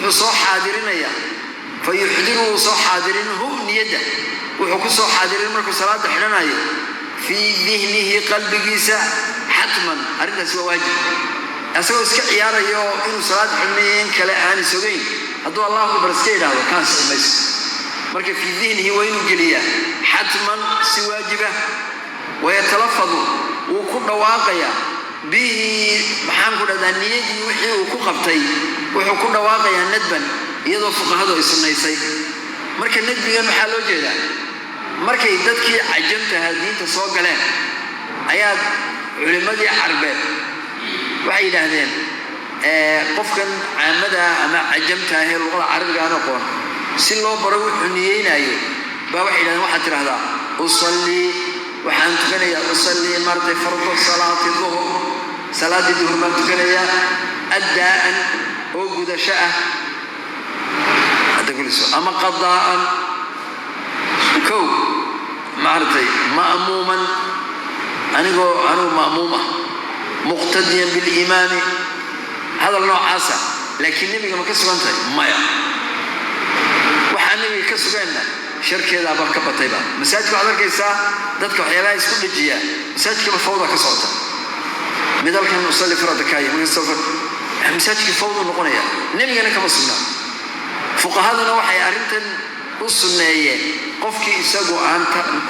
Wuxuu soo xaadirinayaa, fa yuxdiru, wuu soo xaadirin, hu niyadda wuxuu ku soo xaadirin markuu salaada xidhanayo, fii dihnihi, qalbigiisa, xatman. Arrintaasi waa waajib. Asagoo iska ciyaarayo inuu salaad xidhnayo in kale aan isogeyn, hadduu "Allahu akbar" iska yidhaahdo, ka ansixi mayso. Marka fii dihnihi waa inuu geliyaa xatman, si waajiba. Wayatalafadu, wuu ku dhawaaqayaa, bihi, maxaan ku dhahdaa, niyadii wixii uu ku qabtay wuxuu ku dhawaaqayaa, nadban, iyadoo fuqahadu ay sunnaysay. Marka nadbigan maxaa loo jeedaa? Markay dadkii cajamtaha diinta soo galeen ayaa culimmadii Carbeed waxay yidhaahdeen, qofkan caamada ama cajamta ahee luqada Carabiga aan aqoon, si loo baro wuxuu niyeynayo baa waxay yidhahdeen, waxaad tidhahdaa "usallii", waxaan tukanayaa, "usallii", maartay, "fardu salaati duhr", salaaddii duhur baan tukanayaa, "addaa'an", oo gudasho ah ama "qadaa'an", kow, maaragtay, "ma'muuman", anigoo anugu ma'muum ah, "muqtadiyan bilimaami", hadal noocaasa. Laakiin nebiga ma ka sugan tahay? Maya. Waxaa nebiga ka suganna sharkeedaaba ka batayba. Masaajidka waxaad arkaysaa dadka waxyaabaha isku dhejiyaa, masaajidkaba fawda ka socota. Mid halkan "usalli farada" kaaya, masaajidkii fawdu noqonaya. Nebigana kama sugnaa. Fuqahaduna waxay arrintan u sunneeyeen qofkii isagu aan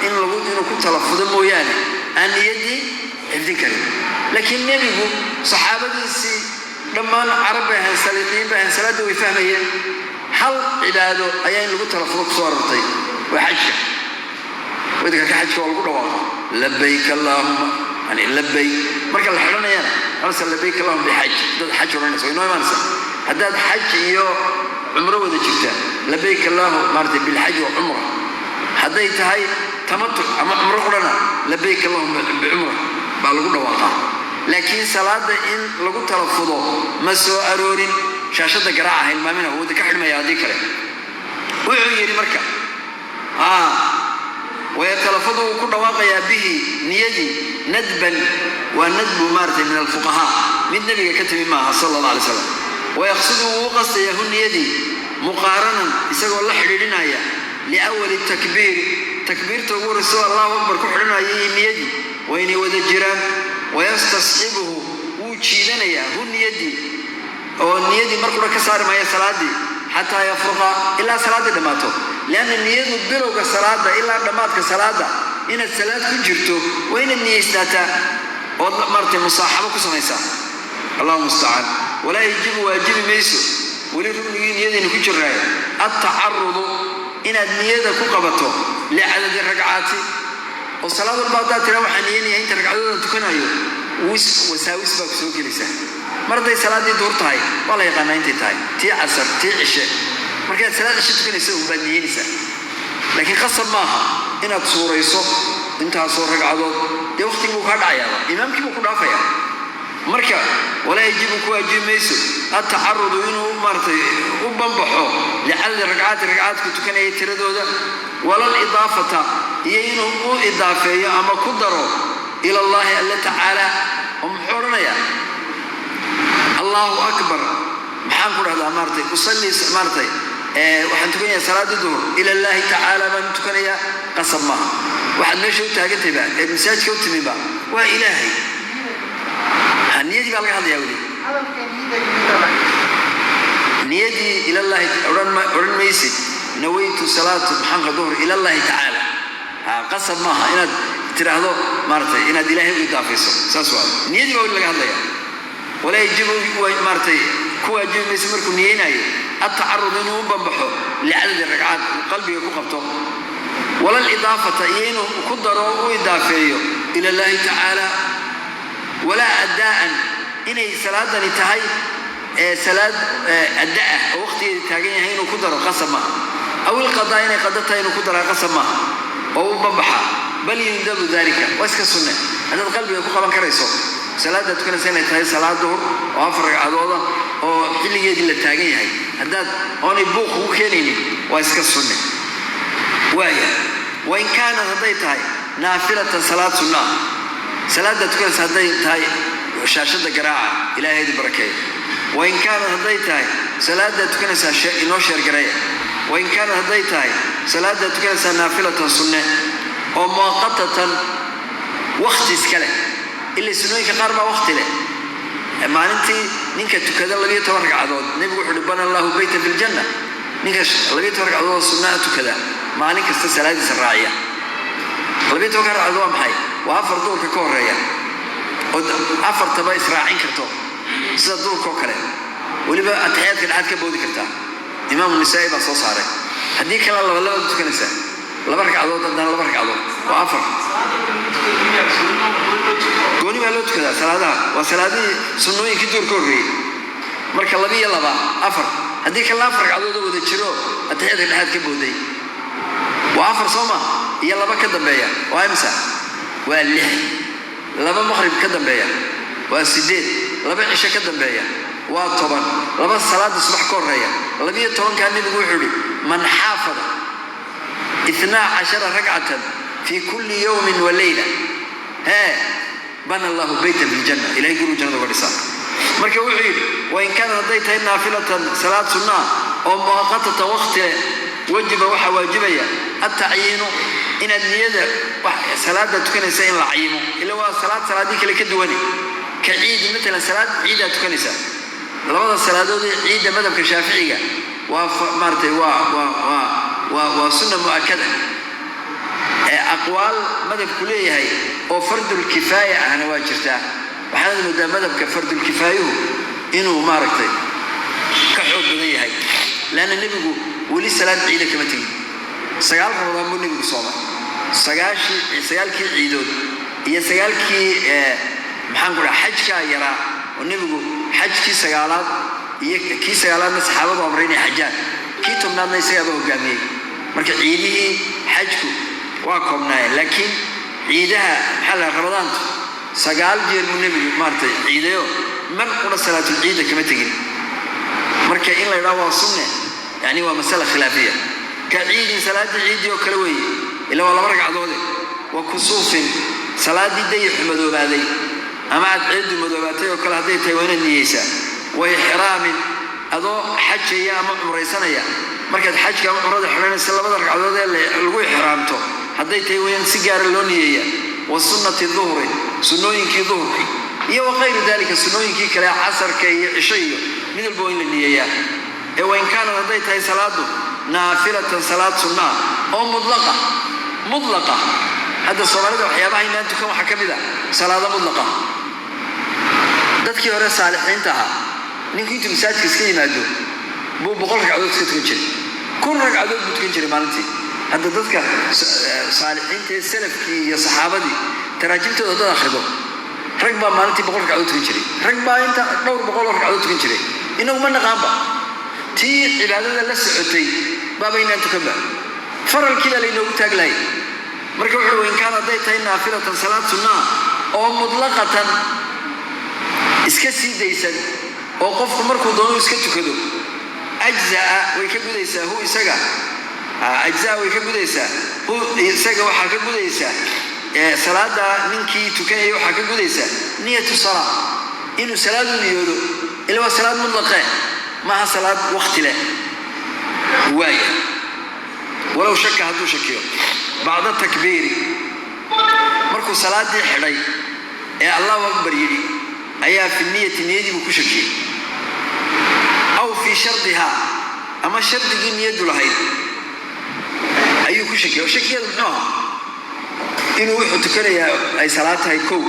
in lagu inuu ku talafudo mooyaane aan niyaddii xifdin karin. Laakiin nebigu saxaabadiisii dhammaan Carab bay ahayn, saliiqiyiin bay ahayn, salaadda way fahmayeen. Hal cibaado ayaa in lagu talafudo kusoo arortay, waa xajka. Waddanka ka xajka waa lagu dhawaaqa, "Labayk allaahuma", yani "labayk". Marka la xidhanayana halse "Labayk allahuma bixaj". Dad xaj odhanaysa way noo imaanaysaa. Haddaad xaj iyo cumro wada jirtaa, "Labayk allahu", maaratay, "bilxaj wa cumra". Hadday tahay tamatuc ama cumro qurana, "Labayk allahuma bicumra" baa lagu dhawaaqaa. Laakiin salaada in lagu talafudo ma soo aroorin. Shaashadda garaaca hilmaamina, wada ka xidhmaya haddii kale. Wuxuu yidhi marka, wayatalafadu, wuu ku dhawaaqayaa, bihi, niyadii, nadban, waa nadbu, maaratay, min alfuqahaa, mid nebiga ka timi maaha sala allah alay slam. Wayaqsudu, wuu u qastayaa, hu niyadii, muqaaranan, isagoo la xidhiidhinaya, liawali takbiiri, takbiirta ugu horreysa oo "Allahu akbar" ku xidhanaya iyo niyadii waa inay wada jiraan. Wayastasxibuhu, wuu jiidanayaa, hu niyadii, oo niyadii markuna ka saari maaya salaadii, xataa yafruqa, ilaa salaaddii dhammaato, lianna niyadu bilowga salaada ilaa dhammaadka salaada inaad salaad ku jirto waa inaad niyeysnaataa ood maaratay musaaxabo ku samaysaa. Allahu mustacaan. Walaa yajibu, waajibi mayso, weli ruknigii niyadaynu ku jiraayo, altacarudu, inaad niyada ku qabato, licadadi ragcaati, oo salaad walba haddaad tiraa "waxaan niyanaya inta ragcadoodan tukanayo", wis wasaawis baa ku soo gelaysaa. Mar hadday salaaddii duur tahay, waa la yaqaanaa intay tahay, tii casar, tii cishe. Markaad salaad cishe tukanaysa unbaad niyanaysaa, laakiin qasab maaha inaad suurayso intaasoo ragcadood. Dee waqtigii buu kaa dhacayaaba, imaamkii buu ku dhaafayaa. Marka walaa yajibu, ku waajibi mayso, altacarudu, inuu maaratay u banbaxo, licadadi ragcaati, ragcaadku tukanaya tiradooda, wala lidaafata, iyo inuu u idaafeeyo ama ku daro, ila allahi, alla tacaala. Oo muxuu odhanayaa? "Allahu akbar", maxaan ku dhahdaa, maaratay, "usalli", maaratay, "waxaan tukanayaa salaadii duhur, ila allahi tacaala baan tukanayaa". Qasab maaha. Waxaad meesha u taagantayba eed masaajidka u timiba waa Ilaahay. Ha, niyadii baa laga hadlayaa weli. Niyadii ilallahi odhan maysid "nawaytu salaatu", maxaanka, "duhr ilallahi tacaala". Ha, qasab maaha inaad tidhaahdo, maaratay, inaad Ilaahay u idaafayso. Saas waa niyadii baa weli laga hadlaya. Walaa yajibu, maaratay, ku waajibi mayso markuu niyeynayo, altacarud, inuu u banbaxo, licadadi ragcaad qalbiga ku qabto, wala lidaafata, iyo inuu ku daro, u idaafeeyo, ila allahi tacaala, walaa addaa'an, inay salaadani tahay salaad adda ah oo waqtigeeda taagan yahay inuu ku daro qasab maaha, aw ilqadaa, inay qada tahay inuu ku daraa qasab maaha oo u banbaxa, bal yundabu dalika, waa iska sunne. Haddaad qalbiga ku qaban karayso salaaddaad tukanaysa inay tahay salaad duhur oo 4 ragcadooda oo xilligeedii la taagan yahay, haddaad oonay buuq kugu keenaynin, waa iska sunne. Waaya, wain kaanat, hadday tahay, naafilatan, salaad sunna ah salaaddaad tukanaysa hadday tahay, shaashadda garaaca, Ilaahaydu barakeeyo. Wain kaanad hadday tahay salaadaad tukanaysaa, inoo sheergareeya. Wain kaanad hadday tahay salaadaad tukanaysaa naafilatan, sunne oo muwaqatatan, wakhti iska leh, ila sunnooyinka qaar baa wakhti leh. Maalintii ninka tukada 12 ragcadood, nebigu wuxuu uhi: "Bana allahu beyta fi ljanna." Ninka 12 ragcadood oo sunnaha tukada, maalin kasta salaadiisa raaciya, 12-ka ragcadood waa maxay? Waa afar duurka ka horeeya oo afartaba israacin karto sida duurka oo kale, weliba ataxiyaadka dhexaad ka boodi kartaa. Imaamu Nisaa'i baa soo saaray. Haddii kale laba laba tukanaysaa, laba ragcadood, haddana laba ragcadood, waa afar. Gooni baa loo tukadaa salaadaha, waa salaadihii sunnooyinkii duur ka horreeyey. Marka laba iyo laba, afar. Haddii kalena afar ragcadood oo wada jiro, ataxiyaadka dhexaad ka booday, waa afar, soo ma? Iyo laba ka dambeeya, waa imisa? Waa lix. Laba maqrib ka dambeeya, waa sideed. Laba cisho ka dambeeya, waa 10. Laba salaada subax ka horeeya, 12-kaa. Nebigu wuxuu ihi: "Man xaafada 12 ragcatan fi kulli yowmin wa leyla, hee, bana allahu beytan fi ljanna." Ilahay gurigu jannada uga dhisaa. Marka wuxuu yidhi: wain kaanat hadday tahay naafilatan, salaad sunnaa oo muwaqatatan, waqti leh, wajiba, waxaa waajibaya altacyiinu, inaad niyada salaada tukanaysa in la cayimo, ila waa salaad salaadii kale ka duwane. Ka ciidi matalan, salaad ciidaad tukanaysaa, labada salaadood ee ciidda madhabka Shaaficiga waa maaratay waa sunna mu'akada. Ee aqwaal madhabku leeyahay oo fardulkifaaya ahna waa jirtaa. Waxaanad moodaa madhabka fardulkifaayuhu inuu maaragtay ka xoog badan yahay, leanna nebigu weli salaad ciida kama tegin. 9 Ramadaan buu nebigu soomay, sagaashii, sagaalkii ciidood iyo sagaalkii, maxaan ku dhaha, xajkaa yaraa oo nebigu xajkii sagaalaad iyo kii sagaalaadna saxaabadu amray inay xajaan, kii 10aadna isagaaba hogaamiyey. Marka ciidihii xajku waa koobnaayeen, laakiin ciidaha, maxaa la, Ramadaantu 9 jeer buu nebigu maaratay ciidayo, mar qura salaatul ciida kama tegin. Marka in la idhaha waa sunne, yani waa masala khilaafiya. Ka ciidin, salaaddii ciiddii oo kale weeye, ila waa laba ragcadoode. Wa kusuufin, salaaddii dayixu madoobaaday ama cadceeddu madoobaatay oo kale hadday tahay, waa inaad niyeysaa. Wa ixraamin, adoo xajaya ama cumraysanaya, markaad xajka ama cumrada xidhanaysa, labada ragcadood ee lagu ixraamto hadday tahay, waa in si gaara loo niyeeya. Wa sunnati duhri, sunnooyinkii duhurki, iyo wa kayru dalika, sunnooyinkii kale, casarka iyo cisho iyo mid walba waa in la niyeeyaa. Ee wain kaanad hadday tahay salaadu naafilatan, salaad sunnaa oo mudlaqa. Mudlaqa, hadda Soomaalida waxyaabaha inaan tukan waxaa ka mid a salaado mudlaqa. Dadkii hore saalixiinta ahaa, ninku intuu masaajidka iska yimaado buu 100 ragcadood iska tukan jiray, 1000 ragcadood buu tukan jiray maalintii. Hadda dadka saalixiinta ee salafkii iyo saxaabadii taraajimtooda dad akhrido, rag baa maalintii 100 ragcadood tukan jiray, rag baa inta dhowr boqol oo ragcadood tukan jiray. Inagu ma naqaanba tii cibaadada la socotay baaba inaan tukanba, faralkii baa laynoogu taaglahay. Marka wuxuu wain kaan hadday tahay naafilatan, salaad sunnaa oo mutlaqatan, iska sii daysan oo qofku markuu doono iska tukado, ajzaa, way ka gudaysaa, hu isaga, ajzaa, way ka gudaysaa, hu isaga waxaa ka gudaysaa, salaada ninkii tukanaya waxaa ka gudaysaa niyatu salaa, inuu salaad u niyoodo, ila waa salaad mutlaqe, maaha salaad wakti leh. Waaya, walow shaka, hadduu shakiyo bacda takbiiri, markuu salaadii xidhay ee "Allahu akbar" yidhi, ayaa fi niyati, niyadii buu ku shakiyey, aw fii shardihaa, ama shardigii niyadu lahayd ayuu ku shakiyey. Oo shakigeedu muxuu ahaa? Inuu wuxuu tukanayaa ay salaad tahay, kow,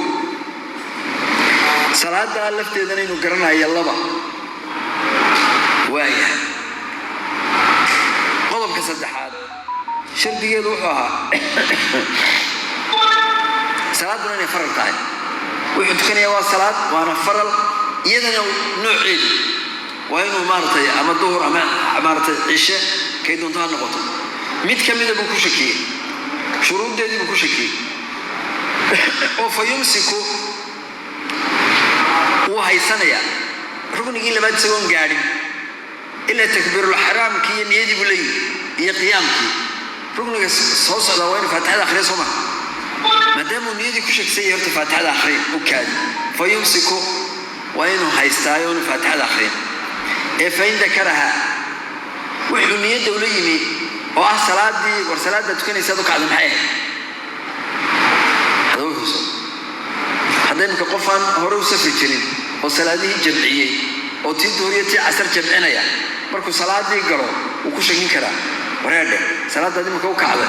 salaadaa lafteedana inuu garanayo, laba. Waaya, qodobka saddexaad, shardigeedu wuxuu ahaa salaaduna inay faral tahay. Wuxuu tukanayaa waa salaad, waana faral, iyadana nooceedu waa inuu maaratay ama duhur ama maaratay cishe, kay doonto ha noqoto. Mid ka mida buu ku shakiyey, shuruuddeedii buu ku shakiyey, oo fa yumsiku, wuu haysanayaa ruknigii labaad isagoon gaadhin, ilaa takbiirulxraamkii iyo niyadii buu leeyihi iyo qiyaamkii. Rukniga soo socdaa waa inuu faatixada akhriya, soo maa? Maadaamuu niyadii ku shakisan yahay, horta faatixada akhriya u kaadi. Fa yumsiku, Waa inuu haystaayo inu faatixada akhriyin. Ee fain dakaraha, wuxuu niyadda ula yimi oo ah salaadii, war salaadda tukanaysaad u kacda maxay ahayd? Hadaba wuxuuso hadda imika qofaan hore u safri jirin oo salaadihii jamciyey oo tii duhuriyo tii casar jamcinaya, markuu salaadii galo wuu ku shakin karaa: wareedhe, salaadaad imika u kacda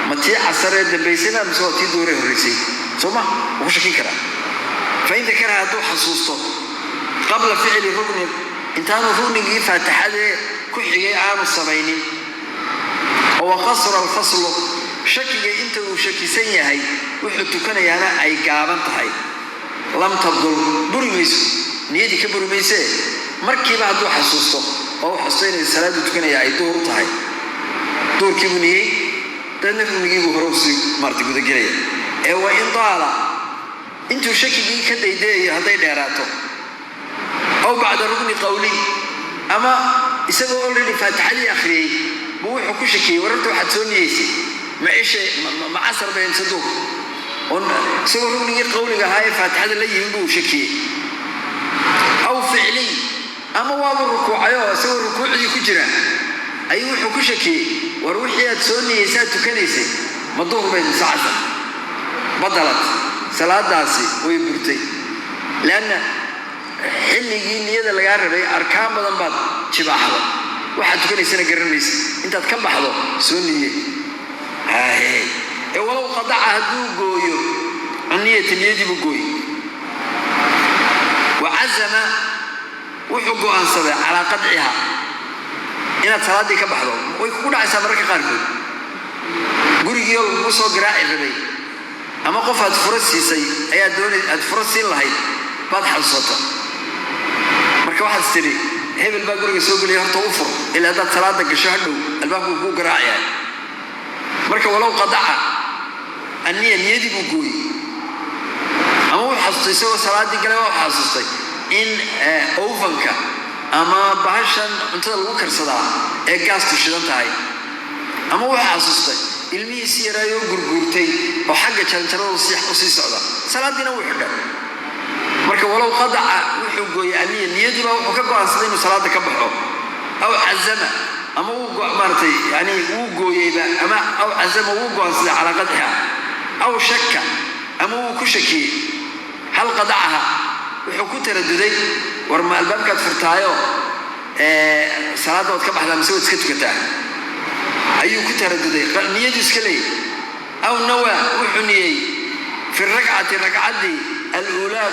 ma tii casaree dambaysayba mise waa tii duhuree horreysay? Soo ma wuu ku shakin karaa? Fain dakaraha, hadduu xasuusto qabla ficli ruknin, intaanu ruknigii faatixadee ku xigay aanu samaynin, oo waqasra alfaslu, shakiga inta uu shakisan yahay wuxuu tukanayaana ay gaaban tahay, lam tabdul, buri mayso, niyadii ka buri maysee. Markiiba hadduu xasuusto oo u xasuusto inay salaaddu tukanaya ay duhur u tahay, duhurkiibuu niyey, dabeedna ruknigiibuu hore usii maarta gudagelaya. Ee wa in daala, intuu shakigii ka daydayayo hadday dheeraato, aw bacda rukni qawliy, ama isagoo already faatixadii akhriyey buu wuxuu ku shakiyey: wararta waxaad soo niyeysay ma cishe, ma casar bay mise duhur? Isagoo ruknigii qawliga ahaa ee faatixada la yimi buu shakiyey. Aw ficliy, ama waabuu rukuucayoo isagoo rukuucdii ku jira ayuu wuxuu ku shakiyey: war wixii aad soo niyeysaad tukanaysay ma duhur bay mise casar? Badalad, salaadaasi way burtay, leanna xilligii niyada lagaa rabay arkaan badan baad jibaaxda, waxaad tukanaysana garan maysa. Intaad ka baxdo soo niye. Hahe, ee walow qadaca, hadduu gooyo niyata, niyadii buu gooyey, wa cazama, wuxuu go'aansaday calaa qadciha, inaad salaaddii ka baxdo. Way kugu dhacaysaa mararka qaarkood, gurigiioo lagugu soo garaaci rabay ama qof aad furo siisay ayaa doonay aad furo siin lahayd baad xasuusata. Marka waxaad is tidhi, hebel baa guriga soo gelaya, horta u fur, ilaa haddaad salaada gasho hadhow albaabku kuu garaacayaa. Marka walow qadaca anniya, niyadii buu gooyey, ama wuu xasuustay isagoo salaaddii galay, waa xasuustay in ovenka ama bahashan cuntada lagu karsadaa ee gaastu shidan tahay, ama wuxuu xasuustay ilmihiisi yaraayoo gurguurtay oo xagga jaranjarada u sii socda, salaaddiina wuu xidhay. Marka walow qadaca, wuxuu gooyey aniya, niyadii baa wuxuu ka go'aansaday inuu salaada ka baxo, aw cazama, ama wuu maaratay yani wuu gooyeyba, ama aw cazama, wuu go'aansaday calaa qadciha, aw shakka, ama wuu ku shakiyey hal qadacaha, wuxuu ku taraduday: war ma albaabkaad furtaayo salaadda waad ka baxdaa mise waad iska tukataa? Ayuu ku taraduday, niyadu iska leeyay. Aw nawaa, wuxuu niyey fi rakcati, ragcaddii aluulaa,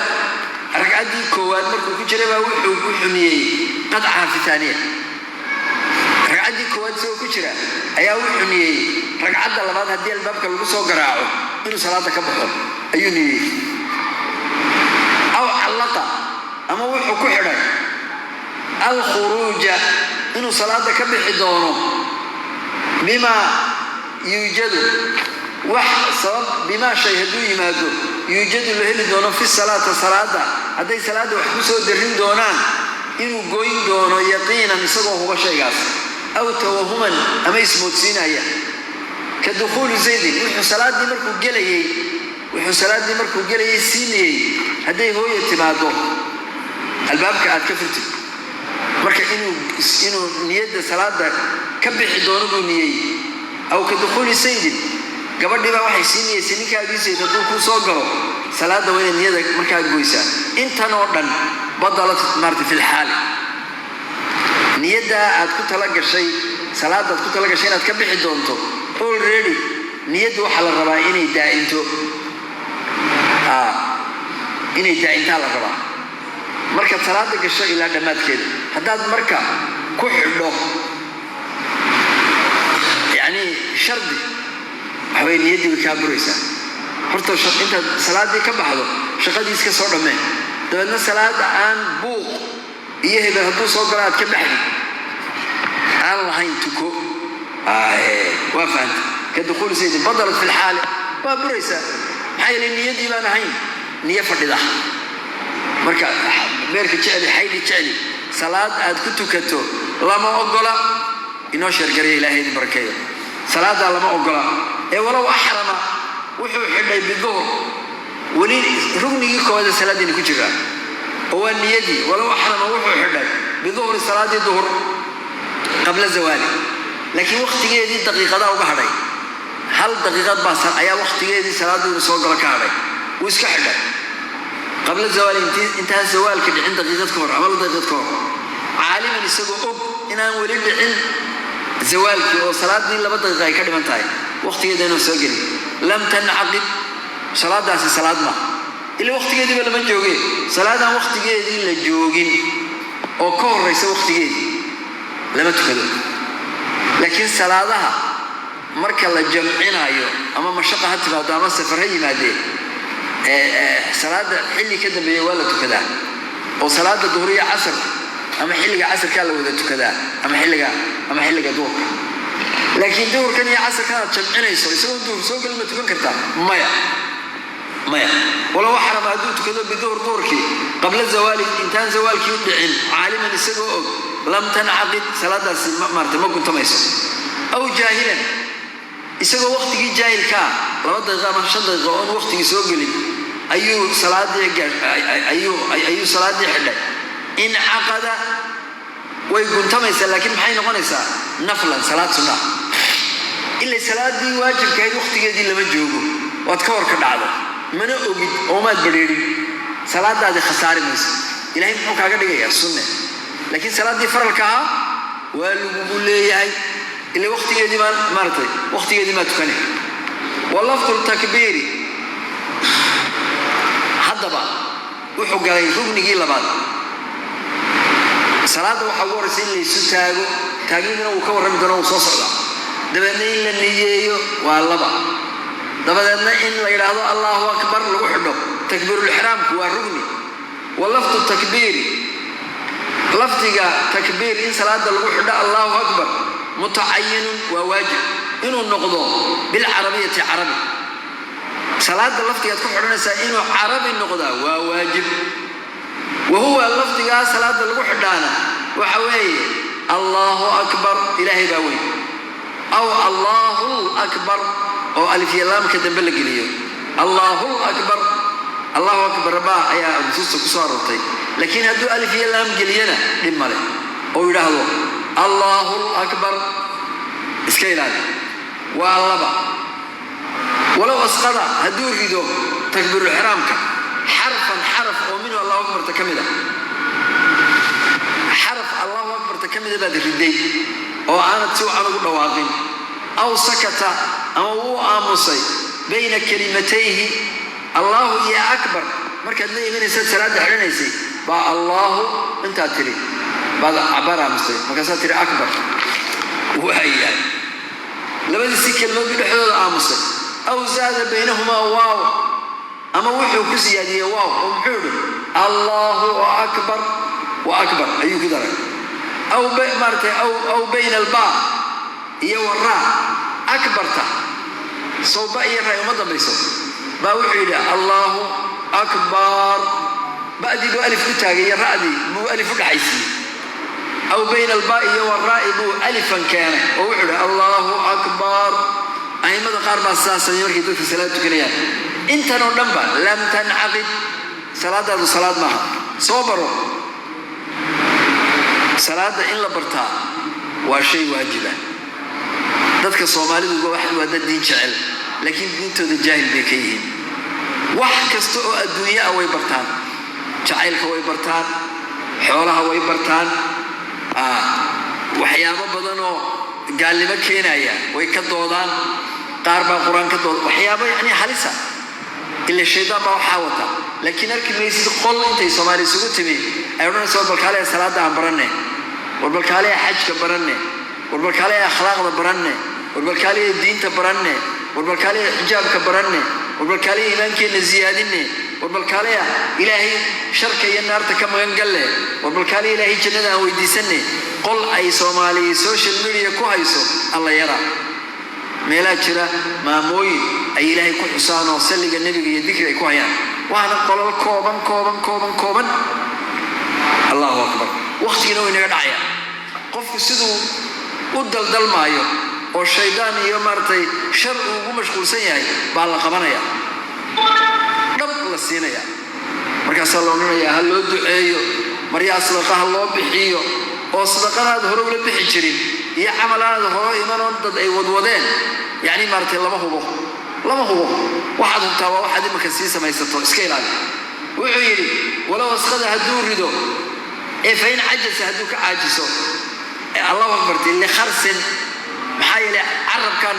ragcaddii koowaad markuu ku jiray baa wuxuu niyey qadcaha fi taaniya. Ragcaddii koowaad isagoo ku jira ayaa wuxuu niyey ragcadda labaad haddii albaabka lagu soo garaaco inuu salaada ka baxo ayuu niyey. Aw callaqa, ama wuxuu ku xidhay alkhuruuja, inuu salaada ka bixi doono, bimaa yuujadu, wax sabab, bimaa shay hadduu yimaado, yuujadu la heli doono fi salaata, salaada hadday salaadda wax ku soo darin doonaan inuu goyn doono, yaqiinan, isagoo huba shaygaas, aw tawahuman, ama ismoodsiinaya, ka dukhuuli zaydin, wuxuu salaaddii markuu gelayay siinayey hadday hooya timaado albaabka aad ka furtid. Marka inuu niyadda salaada ka bixi doono buu niyey. Aw ka dukhuuli saydin, gabadhii baa waxay sii niyeysay ninkaagii sayd hadduu kuu soo galo salaadda waa inaad niyada markaa goysaa. Intan oo dhan badalat maarata fi lxaali. Niyaddaa aad ku tala gashay, salaadaad ku tala gashay inaad ka bixi doonto, already niyaddu waxaa la rabaa inay daa'into, inay daa'intaa la rabaa markaad salaada gasho ilaa dhammaadkeeda. Haddaad marka ku xidho yacni shardi, waxaway niyaddii way kaa buraysaa. Horta intaad salaaddii ka baxdo shaqadii iska soo dhammeen, dabeedna salaada aan buuq iyo hebel hadduu soo galo aad ka baxdi aan lahayn tuko. Waa fahanta? Ka dukhuuli saydin badalat fi lxaali, waa buraysaa. Maxaa yeelay niyaddii baan ahayn niyo fadhida. Marka beerka jecli, xaydhi jecli, salaad aad ku tukato lama ogola. Inoo sheergaraya, ilaahay idin barakeeyo. Salaaddaa lama ogola. Ee walow axrama, wuxuu xidhay biduhr, weli ruknigii koowaad ee salaaddiina ku jiraa. Oo waa niyadii. Walow axrama, wuxuu xidhay, biduhri, salaadii duhur, qabla zawaali, laakiin wakhtigeedii daqiiqadaa uga hadhay. Hal daqiiqad baa ayaa wakhtigeedii salaaddu inuu soo galo ka hadhay. Wuu iska xidhay qabla zawaali, intaan zawaalka dhicin daqiiqad ka hor ama la daqiiqad ka hor, caaliman, isagoo og inaan weli dhicin zawaalkii oo salaadii 2 daqiiqa ay ka dhiman tahay wakhtigeeda inuu soo gelin. Lam tancaqid, salaadaasi salaad maaha, ila wakhtigeediiba lama jooge. Salaadaan wakhtigeedii la joogin oo ka horaysa wakhtigeedii lama tukado. Laakiin salaadaha marka la jamcinayo, ama mashaqa ha timaado ama safar ha yimaadee, salaada xilli ka dambeeya waa la tukadaa. Oo salaada duhuriya casarka ama xilliga casarkaa la wada tukadaa ama xilliga duhurka. Laakiin duhurkan iyo casarkan aad jamcinayso isagoon duhur soo gelin ma tukan kartaa? Maya, maya. Walow axrama, hadduu tukado, biduhur, duhurkii, qabla zawaali, intaan zawaalkii u dhicin, caaliman, isagoo og, lam tancaqid, salaadaasi maarata ma guntamayso. Aw jaahilan, isagoo wakhtigii jaahilka ah, 2 daqiiqo ama 5 daqiiqo oon wakhtigii soo gelin ayuu salaadii ayuu salaadii xidhay. Incaqada, way guntamaysaa, laakiin maxay noqonaysaa? Naflan, salaad sunnah. Ila salaadii waajibkahayd wakhtigeedii lama joogo, waad ka hor ka dhacdo, mana ogid oo maad badheedhin. Salaadaadii khasaari mayso. Ilahay muxuu kaaga dhigayaa? Sunne. Laakiin salaaddii faralka ahaa waa lagugu leeyahay, ila wakhtigeedii baan maaratay, wakhtigeedii maa tukane. Wa lafdu ltakbiiri. Haddaba wuxuu galay rugnigii labaad. Salaadda waxaa ugu horraysa in laysu taago. Taagniduna wuu ka warrami doona, wuu soo socdaa. Dabeedna in la niyeeyo waa laba. Dabadeedna in la yidhaahdo Allahu akbar, lagu xidho takbiirulixraamku waa rugni. Wa lafdu takbiiri, lafdiga takbiir in salaada lagu xidho Allahu akbar, mutacayinun, waa waajib inuu noqdo, bilcarabiyati, carabi. Salaada lafdigaad ku xidhanaysaa inuu carabi noqdaa waa waajib. Wa huwa, lafdigaa salaada lagu xidhaana waxa weeye Allahu akbar, Ilaahay baa weyn, aw Allahu akbar oo alifyalaamka dambe la geliyo. Allahu akbar, Allahu akbar baa ayaa nusuusta ku soo aroortay. Laakiin hadduu alif iyo laam geliyana dhib male oo yidhaahdo Allahu akbar. Iska ilaali, waa laba. Walow asqada, hadduu rido takbiirulixraamka, xarfan, xaraf, oo minhu, Allahu akbarta ka mid a, xaraf Allahu akbarta ka mida baad riday oo aanad si wacan ugu dhawaaqin, aw sakata, ama wuu aamusay, bayna kalimatayhi, Allahu iyo akbar markaad la imanaysaad salaadda xidhanaysay baa Allahu intaad tiri baad cabaar aamustay, markaasaad tiri akbar. Waayahay, labadiisii kelmadood dhexdooda aamusay. Aw zaada baynahumaa waaw, ama wuxuu ku siyaadiyey waaw, oo muxuu idhi? Allahu akbar wa akbar ayuu ku daray. Aw maaratay aw bayna albaa iyo waraa, akbarta sow ba iyo raa uma dambayso, baa wuxuu yidhi Allahu akbar, ba'dii buu alif ku taagay iyo ra'dii buu alif u dhaxaysiiyey. Aw bayna albaa'i iyo waraa'i buu alifan keenay oo wuxuu yidhi Allahu akbar. Aimada qaar baa sidaas samey markay dadka salaad tukanayaan. Intan oo dhanba lam tancaqid, salaadaadu salaad maaha. Soo baro salaada. In la bartaa waa shay waajiba. Dadka Soomaalidu waa dad diin jecel, laakiin diintooda jaahil bay ka yihiin. Wax kasta oo adduunye ah way bartaan, jacaylka way bartaan, xoolaha way bartaan, waxyaabo badan oo gaalnimo keenaya way ka doodaan, qaar baa Qur-aan ka dooda, waxyaabo yacni halisa, ila shaydaan baa waxaa wata. Laakiin arki maysid qol intay Soomaali isugu timi ay odhanayso: war balkaaleya salaadda aan baranne, war balkaaleya xajka baranne, war balkaaleya akhlaaqda baranne, war balkaaleya diinta baranne, war balkaaleya xijaabka baranne, war balkaaleya iimaankeenna ziyaadinne, war balkaaleya Ilaahay sharka iyo naarta ka magan galle, war balkaaleya Ilaahay jannada aan weydiisanne. Qol ay Soomaaliya social media ku hayso alla yara. Meelaa jira maamooyin ay Ilaahay ku xusaan oo salliga Nebiga iyo dikri ay ku hayaan, waana qolal kooban, kooban, kooban, kooban. Allahu akbar. Wakhtigina way naga dhacaya. Qofku siduu u daldalmaayo oo shaydaan iyo maaratay shar uu ugu mashquulsan yahay baa la qabanaya, dhab la siinaya. Markaasaa la odhanayaa ha loo duceeyo, maryaa sadaqa ha loo bixiyo, oo sadaqanaad hore ula bixi jirin iyo camalaanaad hore imanoon dad ay wadwadeen, yacni maaragtay lama hubo, lama hubo. Waxaad hubtaa waa waxaad iminka sii samaysato, iska ilaali. Wuxuu yidhi walow asqada hadduu rido, ee fain cajasa hadduu ka caajiso ee Allahu akbarti likharsin, maxaa yeelay carabkaa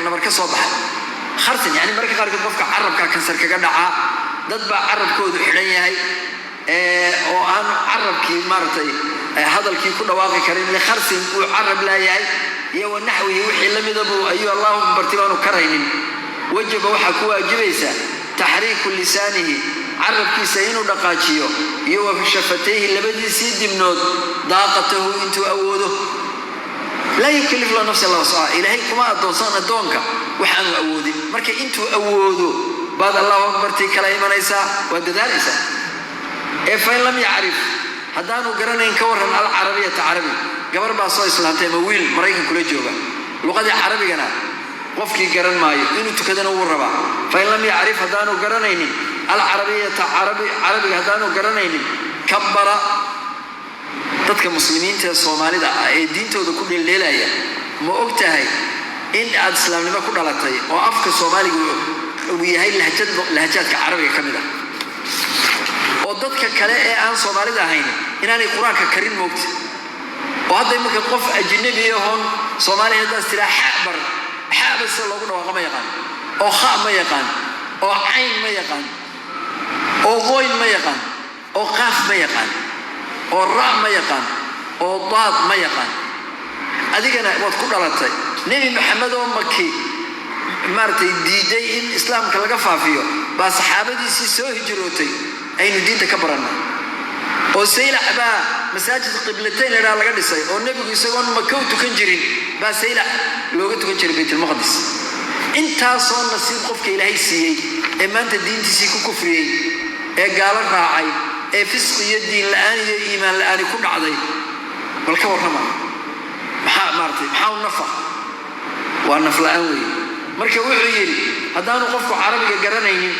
nabar ka soo baxay. Kharsin yani mararka qaarkood qofka carabkaa kansar kaga dhacaa, dad baa carabkoodu xidhan yahay oo aan carabkii maaragtay hadalkii ku dhawaaqi karin. Likharsin uu carab laayahay iyo wa naxwihi wixii la mida buu ayuu Allahu akbarti baanu karaynin. Wajaba waxaa ku waajibaysa taxriiku lisaanihi, carabkiisa inuu dhaqaajiyo, iyo wa shafatayhi, labadiisii dibnood, daaqatahu intuu awoodo. Laa yukalif lahu nafsa illa wuscaha, Ilaahay kuma addoonsan addoonka waxaanu awoodin. Marka intuu awoodo baad Allahu akbartii kala imanaysaa, waad dadaalaysaa. Ee fain lam yacrif haddaanu garanayn ka warran alcarabiyata carabi, gabar baa soo islaamtay ama wiil Maraykan kula jooga, luqadii carabigana qofkii garan maayo, inuu tukadana wuu rabaa. Fain lam yacrif haddaanu garanaynin alcarabiyata carabi, carabiga haddaanu garanaynin, kabbara. Dadka muslimiinta ee Soomaalida ah ee diintooda ku dheeldheelaya, ma og tahay in aad islaamnimo ku dhalatay oo afka Soomaaliga uu yahay lahjad lahajaadka carabiga ka mid ah, oo dadka kale ee aan Soomaalida ahayn inaanay Qur-aanka karin? Moogta oo hadda iminka qof ajnabi ahoon Soomaaliya haddaas tiraa xa bar, xaba sida loogu dhawaaqa ma yaqaan, oo kha ma yaqaan, oo cayn ma yaqaan, oo qoyn ma yaqaan, oo qaaf ma yaqaan, oo ra ma yaqaan, oo daad ma yaqaan. Adigana waad ku dhalatay. Nebi Maxamed oo Maki maaragtay diiday in islaamka laga faafiyo baa saxaabadiisii soo hijrootay aynu diinta ka barannay, oo Saylac baa masaajid Qiblatayn la idhaha laga dhisay, oo nebigu isagoon Maka u tukan jirin baa Saylac looga tukan jiray Baytulmaqdis. Intaasoo nasiib qofka Ilaahay siiyey ee maanta diintiisii ku kufriyey, ee gaalo raacay, ee fisqi iyo diin la'aan iyo iimaan la'aani ku dhacday, bal ka warrama, maxaa maaragtay, maxaa u nafa? Waa naf la'aan weeye. Marka wuxuu yidhi haddaanu qofku carabiga garanaynin,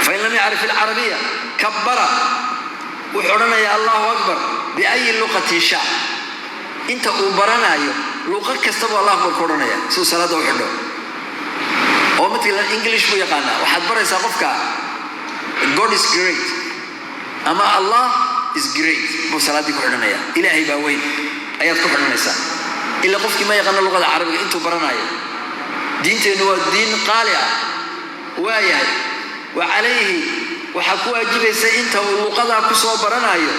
fain lam yacrif alcarabiya kabbara, wuxuu odhanayaa Allahu akbar biayi luqatin shaa. Inta uu baranayo luqad kastaba Allahu akbar ku odhanaya siduu salaadda u xidho. Oo matala English buu yaqaanaa, waxaad baraysaa qofka "God is great" ama "Allah is great" buu salaaddii ku xidhanaya. Ilaahay baa weyn ayaad ku xidhanaysaa, ilaa qofkii ma yaqaano luqada carabiga intuu baranayo. Diinteennu waa diin qaali ah. Waayahay, wa calayhi waxaa ku waajibaysa inta uu luqadaa ku soo baranayo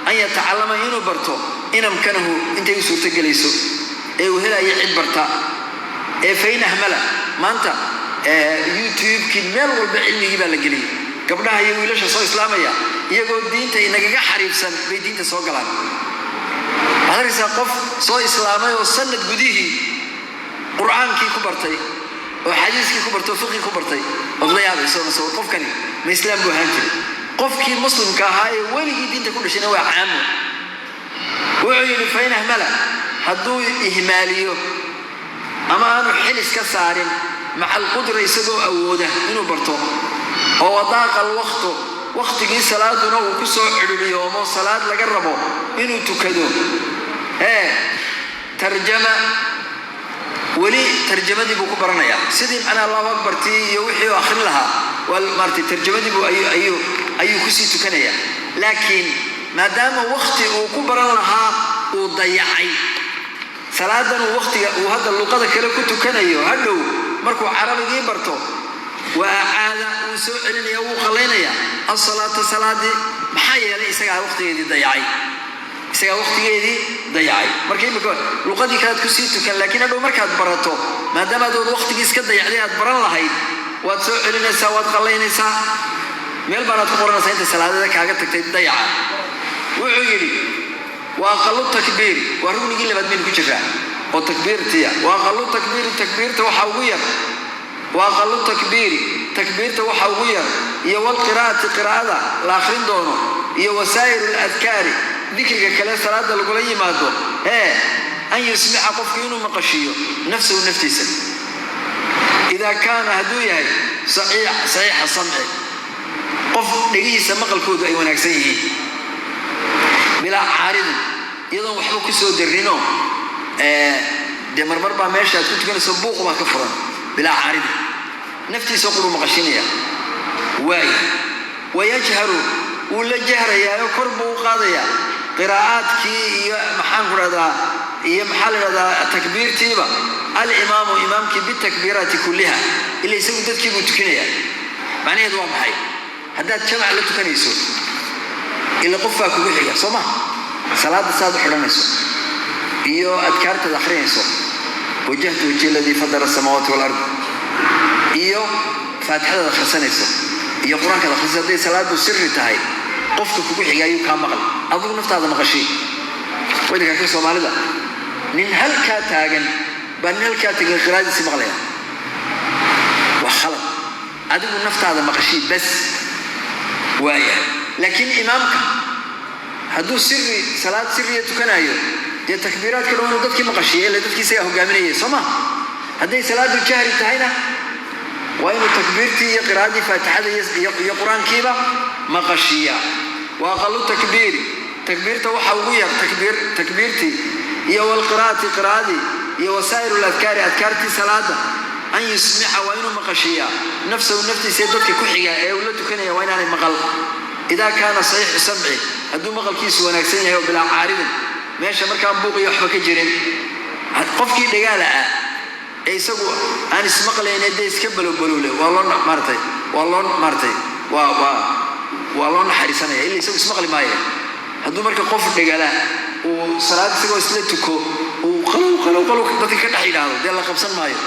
an yatacallama, inuu barto, in amkanahu, intay u suurtogelayso ee uu helayo cid barta. Ee fain ahmala, maanta YouTube-kii meel walba cilmigii baa la geliyey. Gabdhaha iyo wiilasha soo islaamaya iyagoo diinta inagaga xariifsan bay diinta soo galaan. Waxaad arkaysaa qof soo islaamay oo sanad gudihii qur-aankii ku bartay, oo xadiiskii ku bartay, oo fiqii ku bartay. Ood la yaabayso mase qofkani ma islaam buu ahaan jiray? Qofkii muslimka ahaa ee weligii diinta ku dhashayna waa caamo. Wuxuu yidhi fain ahmala hadduu ihmaaliyo ama aanu xilis ka saarin maca alqudra, isagoo awooda inuu barto, oo wadaaqa alwaqtu, waqtigii salaaduna uu ku soo cidhidhiyoomo, salaad laga rabo inuu tukado, ee tarjama, weli tarjamadii buu ku baranayaa. Sidii macnaha Allahu akbartii iyo wixii uu akhrin lahaa waa maaratay tarjamadii buu ayuu kusii tukanayaa. Laakiin maadaama waqti uu ku baran lahaa uu dayacay, salaadan uu waqtiga uu hadda luqada kale ku tukanayo, hadhow markuu carabigii barto, waa acaada, wuu soo celinaya, wuu qallaynaya asalaata, salaadii. Maxaa yeelay isagaa waqtigeedii dayacay, isagaa waqtigeedii dayacay. Marka imika luqadii kalead kusii tukan, laakiin hadhow markaad barato, maadaama aad waqtigii iska dayacday aad baran lahayd, waad soo celinaysaa, waad qallaynaysaa, meel baanaad ku qoranaysaa inta salaadada kaaga tagtay dayaca. Wuxuu yidhi wa aqalu takbiiri, waa rugnigii labaad baynu ku jiraa oo takbiirtiya. Wa aqalu takbiiri, takbiirta waxaa ugu yar, wa aqalu takbiiri, takbiirta waxa ugu yar, iyo walqiraa'ati, qiraa'ada la akhrin doono, iyo wasaa'ir aladkaari, dikriga kale salaada lagula yimaado, hee an yusmica, qofku inuu maqashiiyo nafsahu, naftiisa, idaa kaana hadduu yahay saxiixa samci, Qof dhegihiisa maqalkoodu ay wanaagsan yihiin, bilaa caaridin, iyadoon waxba ku soo darrinoo dee marmar baa meesha aad ku tukanayso buuq baa ka furan. Bilaa caaridin, naftiisa quru maqashinaya. Waaya, wayajharu, wuu la jahrayaayo, kor buu u qaadayaa qiraa'aadkii iyo, maxaan ku dhahdaa, iyo maxaa la dhahdaa, takbiirtiiba. Alimaamu, imaamkii, bitakbiiraati kulliha, ila isagu dadkii buu tukinayaa. Macnaheedu waa maxay? Haddaad jamac la tukanayso, ila qof baa kugu xiga, soo ma? Salaadda saad u xidhanayso iyo adkaartaad akhrinayso, "Wajahtu wajhi aladii fadara asamaawaati walard", iyo faatixadaad akhrisanayso iyo qur-aankaad akhrisanayso, hadday salaadu sirri tahay, qofka kugu xiga ayuu kaa maqal. Adigu naftaada maqashay. Waddanka ka Soomaalida nin halkaa taagan baa nin halkaa taagan qiraadiisii maqlaya. Waa khalad. Adigu naftaada maqashay bas waaya. Laakiin imaamka hadduu sirri, salaad sirriya tukanayo, dee takbiiraadka dhan inuu dadkii maqashiya, ila dadkii isagaa hogaaminaya, soo ma? Hadday salaadu jahri tahayna, waa inuu takbiirtii iyo qiraa'adii faatixada iyo qur-aankiiba maqashiya. Wa aqalu takbiiri, takbiirta waxa ugu yar, takbiir, takbiirtii iyo walqiraa'ati, qiraa'adii, iyo wasaa'ir ladkaari, adkaartii salaada, an yusmica, waa inuu maqashiyaa, nafsahu, naftiisa ee dadka ku xiga ee uu la tukanaya waa inaanay maqal. Idaa kaana saxiixu samci, hadduu maqalkiisu wanaagsan yahay, oo bilaa caaridin, meesha markaan buuq iyo waxba ka jirin. Qofkii dhagaala ah ee isagu aan ismaqlayne, dee iska balowbalowle, waa loo maaratay, waa loo maaratay, waa loo naxariisanaya, illa isagu ismaqli maayo. Hadduu marka qof dhagala uu salaad isagoo isla tuko uu qalow qalow qalow dadka ka dhex yidhaahdo, dee la qabsan maayo,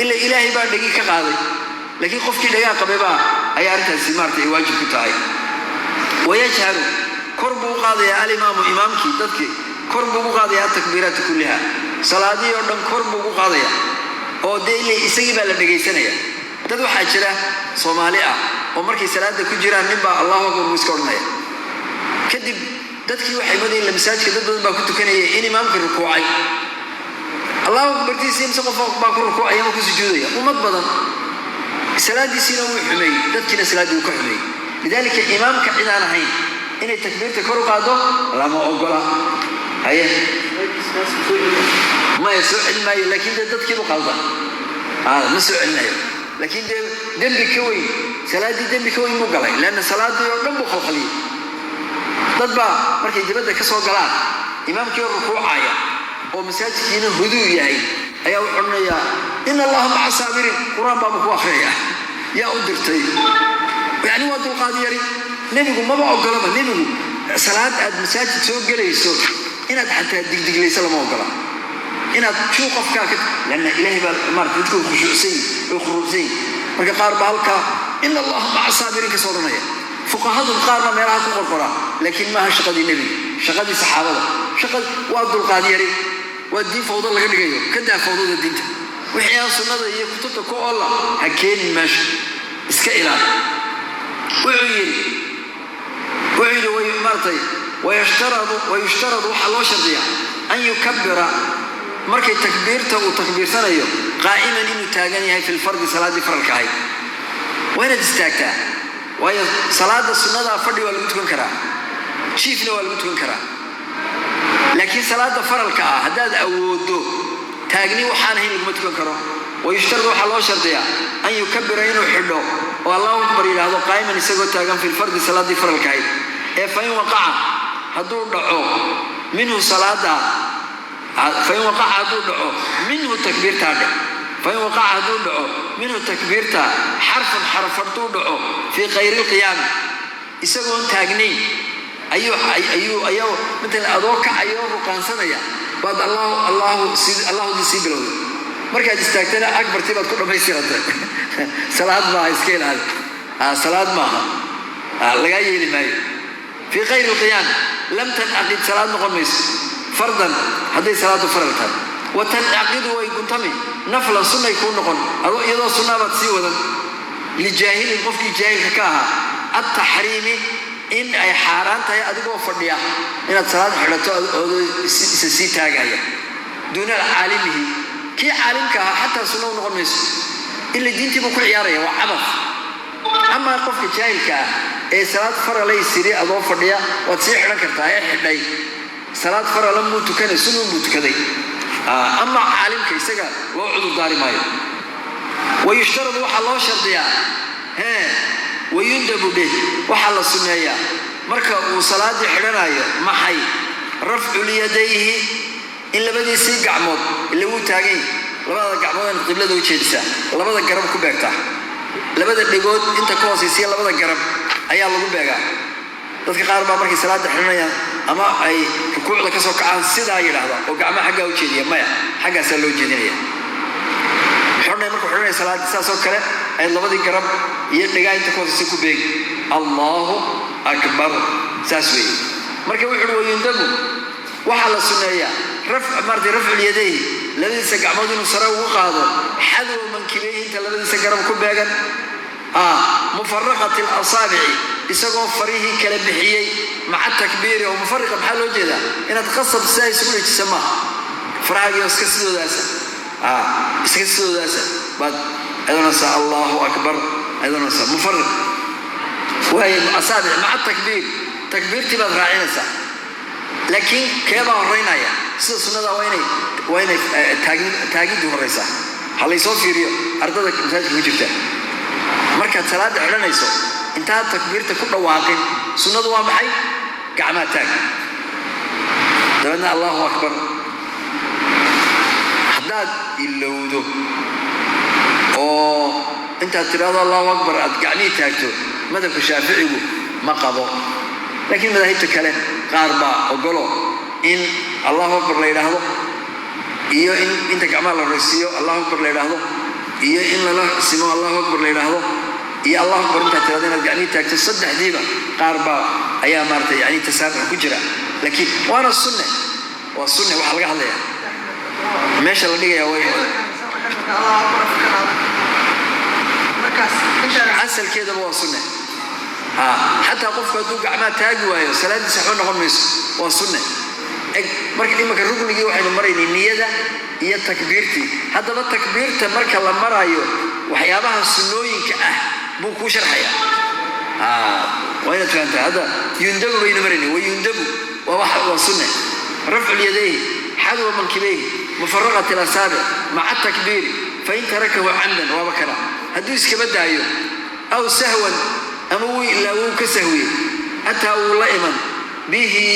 ila Ilaahay baa dhegi ka qaaday. Laakiin qofkii dhagaa qabay baa ayaa arrintaasi maaratay ay waajib ku tahay. Wayajharu, kor buu u qaadayaa, alimaamu, imaamkii, dadkii kor buu ugu qaadayaa, atakbiiraati kulliha, salaadihii oo dhan kor buu ugu qaadaya, oo dee ila isagii baa la dhegaysanaya. Dad waxaa jira Soomaali ah oo markay salaada ku jiraan ninbaa "Allahu akbar" buu iska odhanaya. Kadib dadkii waxay moodayeen, la masaajidka dad badan baa ku tukanaya, in imaamkii rukuucay. Allahu akbartiisii mise qof baa ku rukuucaya ama ku sujuudaya? Ummad badan. Salaadiisiina wuu xumeeyey, dadkiina salaaddii wuu ka xumeeyey. Lidaalika imaamka cid aan ahayn inay takbiirta kor u qaado lama ogola. Haye, maya, soo celin maayo, laakiin dee dadkiibu qalda. Ma soo celinayo, laakiin dee dembi ka weyn, salaaddii dembi ka weyn buu galay, leanna salaaddii oo dhan buu khalkhaliyey. Dad baa markay dibadda ka soo galaan, imaamkii oo rukuucaya oo masaajidkiina huduu yahay, ayaa wuxuu odhanayaa "In Allaha maca saabiriin". Qur-aan baaba ku akhriyaya. Yaa u dirtay? Yani waa dulqaad yari. Nebigu maba ogolaba. Nebigu salaad aad masaajid soo gelayso inaad xataa digdiglayso lama ogola, inaad juu qofkaa ka, lanna Ilaahay baa maarata dadku khushuucsan yihin, way khuruucsan yihin. Marka qaar baa halkaa "In Allaha maca saabiriin" ka soo odhanaya. Fuqahadu qaar baa meelaha ku qorqora, laakiin maaha shaqadii nebiga, shaqadii saxaabada. Shaqa waa dulqaad yari, waa diin fawdo laga dhigayo. Ka daa fawdada diinta. Wixii aan sunnada iyo kutubta ku oolla ha keenin meesha, iska ilaali. Wuxuu yidhi way maaratay, wayushtaradu, waxaa loo shardiyaa, an yukabira, markay takbiirta uu takbiirsanayo, qaa'iman, inuu taagan yahay, fi lfardi, salaaddii faralka ahayd. Waa inaad istaagtaa, waayo salaada sunnadaa fadhi waa lagu tukan karaa, jiifna waa lagu tukan karaa. Laakiin salaada faralka ah haddaad awoodo, taagni waxaan ahayn laguma tukan karo. Wayushtaradu, waxaa loo shardiyaa, an yukabira, inuu xidho oo "Allahu akbar" yidhaahdo, qaa'iman, isagoo taagan, fi lfardi, salaaddii faralka ahayd. Ee fain waqaca, hadduu dhaco, minhu salaada, fain waqaca, hadduu dhaco, minhu takbiirtaa dhe, fain waqaca, hadduu dhaco, minhu takbiirta, xarfun, xaraf hadduu dhaco, fii kayri lqiyaami, isagoon taagnayn ayuu matalan adoo kacaya oo ruqaansanaya baad allahu allahu allahudii sii bilowday, markaad istaagtana akbartii baad ku dhammaystiratay, salaad maaha, iska ilaali. Salaad maaha, lagaa yeeli maayo. Fii kayri lqiyaami lam tancaqid, salaad noqon mayso, fardan, hadday salaadu faral tahay. Wa tancaqidu, way guntami, naflan, sunnay kuu noqon, adoo iyadoo sunnaabaad sii wadan. Lijaahilin, qofkii jaahilka ka ahaa, attaxriimi, in ay xaaraan tahay adigoo fadhiya inaad salaad xidhato oodoo isa sii taagaya, duuna caalimihi, kii caalimka ahaa, xataa sunna u noqon mayso, ila diintii buu ku ciyaaraya, waa cabas. Amaa qofka jaahilka ah Ee salaad faralay siri adoo fadhiya waad sii xidhan kartaa ee xidhay salaad farala muu tukanay, sunuun buu tukaday. Ama caalimka isaga loo cudur daari maayo. Wayushtaradu waxaa loo shardiyaa, hee, wayundabu dheh, waxaa la sunneeyaa marka uu salaaddii xidhanayo maxay? Rafcu lyadayhi, in labadiisii gacmood ila wuu taagan yahy, labada gacmood inaad qiblada u jeedisaa, labada garab ku beegtaa, labada dhegood inta ka hoosaysiya labada garab ayaa lagu beegaa. Dadka qaar baa markay salaada xidhanayaan ama ay rukuucda ka soo kacaan sidaa yidhaahda oo gacmaha xaggaa u jeediya. Maya, xaggaasaa loo jeedinaya. Xidhanaya, markuu xidhanaya salaada saasoo kale ayaad labadii garab iyo dhegaa inta ka hoosaysa ku beegi, Allahu akbar, saas weeye. Marka wuxu uhi wayundabu, waxaa la sunneeyaa maartay rafculyadayhi, labadiisa gacmood inuu sare ugu qaado, xadwa mankibayhi, inta labadiisa garab ku beegan, mufaraqati alasaabici, isagoo farihii kala bixiyey, maca takbiiri. Oo mufariqa maxaa loo jeedaa? Inaad qasab sidaa isugu dhejisa maaha, farahaagiio iska sidoodaasa, iska sidoodaasa baad adoonaysaa, Allahu akbar adoonaysaa. Mufariq waaye asaabic maca takbiir, takbiirtii baad raacinaysaa. Laakiin keebaa horeynaya? Sida sunnada waa inay taagiddu horeysaa. Ha laysoo fiiriyo ardada masaajidka ku jirta. Markaad salaada xidhanayso intaad takbiirta ku dhawaaqin, sunnadu waa maxay? Gacmaha taag, dabeedna Allahu akbar. Haddaad ilowdo oo intaad tidhaahdo Allahu akbar aad gacmihii taagto, madhabka Shaaficigu ma qabo, laakiin madaahibta kale qaar baa ogolo in Allahu akbar la yidhaahdo iyo in inta gacmaha la horaysiiyo Allahu akbar la yidhaahdo iyo in lala simo Allahu akbar la yidhaahdo iyo Allahu akbar intaad tirahdo inaad gacmihii taagto. Saddexdiiba qaar baa ayaa maaragtay yani tasaamux ku jira, laakiin waana sunne, waa sunne. Waxaa laga hadlaya meesha la dhigaya way asalkeedaba waa sunne. Xataa qofku hadduu gacmaha taagi waayo salaadiisa waxba noqon mayso, waa sunne. Eg, marka imanka ruknigii waxaynu maraynay niyada iyo takbiirtii. Haddaba takbiirta marka la marayo waxyaabaha sunnooyinka ah buu kuu sharxayaa. Waa inaad fahantaa. Hadda yundabu baynu maraynay. Wayundabu waa wax waa sunne rafcu lyadayhi xadwa mankibayhi mufaraqat alasaabic maca takbiiri. Fain tarakahu camdan, waaba kana, hadduu iskaba daayo, aw sahwan, ama wuu ilaa wuu ka sahwiyey, xataa uu la iman bihi,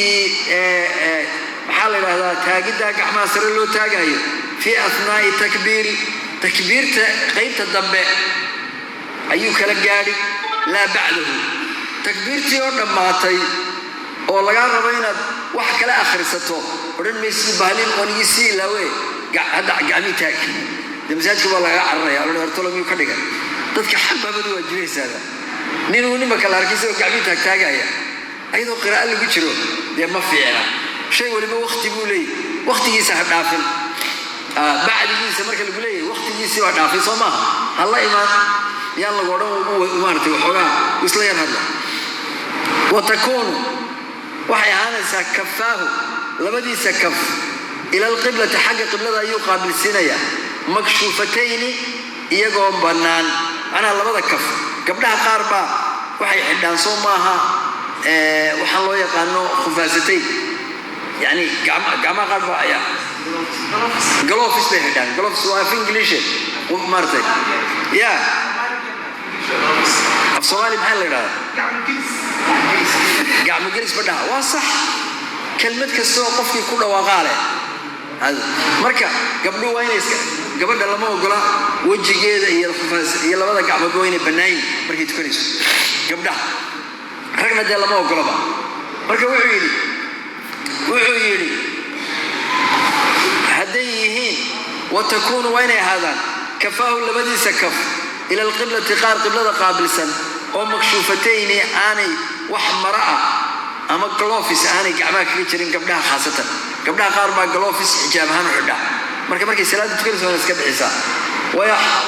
maxaa la yidhahdaa, taagiddaa gacmaha sare loo taagayo, fii athnaa'i takbiiri, takbiirta qaybta dambe ayuu kala gaadhi, laa bacdahu. Takbiirtii oo dhammaatay oo lagaa rabo inaad wax kala akhrisato odhan maysid bahlin oonigii sii ilaawe hadda gacmii taag. Dee masaajidka waa lagaga cararaya, alodhan hortolo miyuu ka dhigay dadka xabaabadu waajibaysaaba ninuu nimaka la arkay isagoo gacmii taagtaagaya ayadoo qiraa'o lagu jiro. Dee ma fiicna. Shay waliba wakti buu leeyahy, waktigiisa ha dhaafin. Bacdigiisa marka lagu leeyahay waktigiisii waa dhaafay, soo maaha? Ha la imaan yaan lagu odhan maaratay waxoogaa isla yar hadla. Wa takuunu, waxay ahaanaysaa, kafaahu, labadiisa kaf, ila alqiblati, xagga qiblada ayuu qaabilsiinayaa, makshuufatayni, iyagoo bannaan. Macnaha labada kaf, gabdhaha qaar baa waxay xidhaan, soo maaha, waxaan loo yaqaano khufaasatayn, yani gacmaha qaar baa ayaa gloves bay xidhaan. Gloves waa af English maaratay ya af Soomaali maxaa la yidhahdaa? Gacmo gelis ba dhaha, waa sax. Kelmad kastoo qofkii ku dhawaaqaa leh. Marka gabdhuhu waa inay iska, gabadha lama ogola wejigeeda iyo khufaas iyo labada gacmoodba waa inay bannaayin markay tukanayso gabdhaha. Ragna dee lama ogolaba. Marka wuxuu yidhi hadday yihiin, wa takuunu, waa inay ahaadaan, kafaahu, labadiisa kaf, ila alqiblati, qaar qiblada qaabilsan oo makshuufatayni, aanay wax mara ah ama gloves aanay gacmaha kaga jirin gabdhaha, khaasatan gabdhaha qaar baa gloves xijaab ahaan u xidha. Marka markay salaada tukanayso waa iska bixisaa.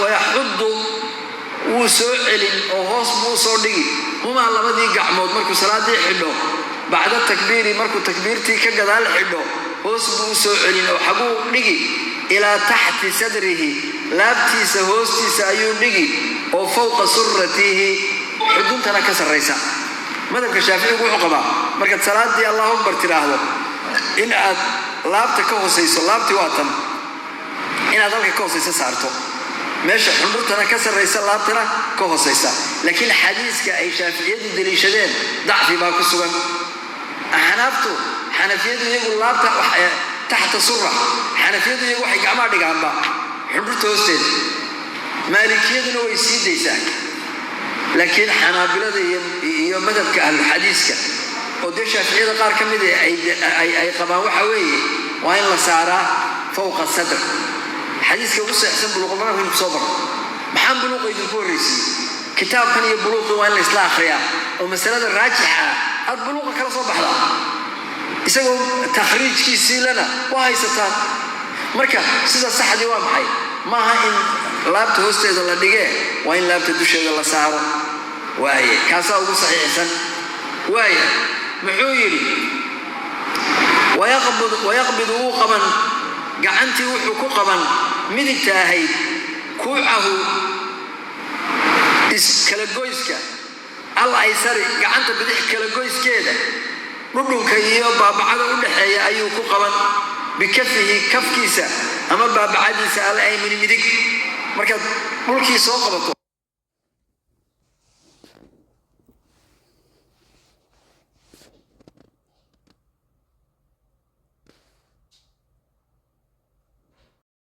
Wayaxudu, wuu soo celin oo hoos buu usoo dhigi, humaa, labadii gacmood, markuu salaadii xidho, bacda takbiiri, markuu takbiirtii ka gadaal xidho, hoos buu u soo celin oo xaguu dhigi? Ilaa taxti sadrihi, laabtiisa hoostiisa ayuu dhigi, oo fowqa suratihi, xuduntana ka sarraysa. Madhabka Shaaficigu wuxuu qabaa markaad salaadii Allahu akbar tidhaahdo in aad laabta ka hoosayso, laabtii waa tan, inaad halka ka hoosaysa saarto, meesha xundhurtana ka sarraysa, laabtana ka hoosaysa. Laakiin xadiiska ay Shaaficiyadu deliishadeen dacfi baa ku sugan. Axnaaftu, Xanafiyadu iyagu laabta taxta sura, Xanafiyadu iyagu waxay gacmaha dhigaanba xundhurta hoosteeda, Maalikiyaduna way sii daysaa. Laakiin Xanaabilada iyo madhabka ahluxadiiska oo dee Shaaficiyada qaar ka mid ay qabaan waxa weeye waa in la saaraa fowqa sadr. Xadiiska ugu saxiixsan Buluuqulmaraamka inu kusoo baro. Maxaan buluuqa idinku horraysiiyey? Kitaabkan iyo buluuqii waa in la isla akhriyaa oo masalada raajixa ah aad buluuqa kala soo baxdaa, isagoo takhriijkiisii lana waa haysataan. Marka sida saxdii waa maxay? Maaha in laabta hoosteeda la dhigee, waa in laabta dusheeda la saaro waaye, kaasaa ugu saxiixsan. Waaya, muxuu yidhi? Wayaqbidu, wuu qaban gacantii, wuxuu ku qaban midigta ahayd kuucahu, iskalagoyska al aysari, gacanta bidix kalagoyskeeda, dhudhunka iyo baabacada u dhexeeya ayuu ku qaban, bikafihi, kafkiisa ama baabacadiisa, al aymani, midig. Markaad dhulkii soo qabato.